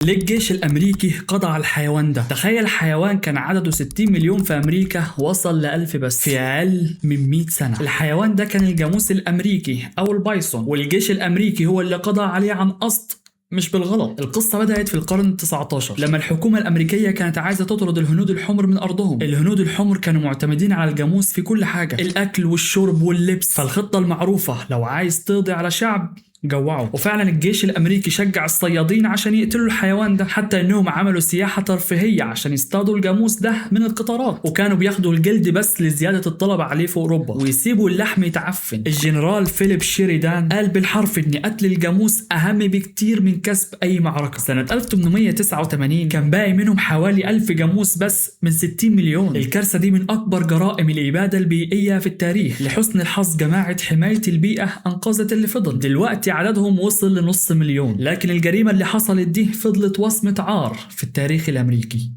ليه الجيش الامريكي قضى على الحيوان ده؟ تخيل حيوان كان عدده 60 مليون في امريكا وصل ل 1000 بس في اقل من 100 سنة. الحيوان ده كان الجاموس الامريكي او البايسون، والجيش الامريكي هو اللي قضى عليه عن قصد مش بالغلط. القصة بدأت في القرن 19 لما الحكومة الأمريكية كانت عايزة تطرد الهنود الحمر من أرضهم. الهنود الحمر كانوا معتمدين على الجاموس في كل حاجة، الأكل والشرب واللبس. فالخطة المعروفة لو عايز تقضي على شعب جوعوا. وفعلا الجيش الامريكي شجع الصيادين عشان يقتلوا الحيوان ده، حتى انهم عملوا سياحة ترفيهية عشان يصطادوا الجاموس ده من القطارات، وكانوا بياخدوا الجلد بس لزيادة الطلب عليه في اوروبا ويسيبوا اللحم يتعفن. الجنرال فيليب شيريدان قال بالحرف ان قتل الجاموس اهم بكتير من كسب اي معركة. سنة 1889 كان باقي منهم حوالي 1000 جاموس بس من 60 مليون. الكارثة دي من اكبر جرائم الابادة البيئية في التاريخ. لحسن الحظ جماعة حماية البيئة انقذت اللي فضل، دلوقتي عددهم وصل ل500,000، لكن الجريمة اللي حصلت دي فضلت وصمة عار في التاريخ الأمريكي.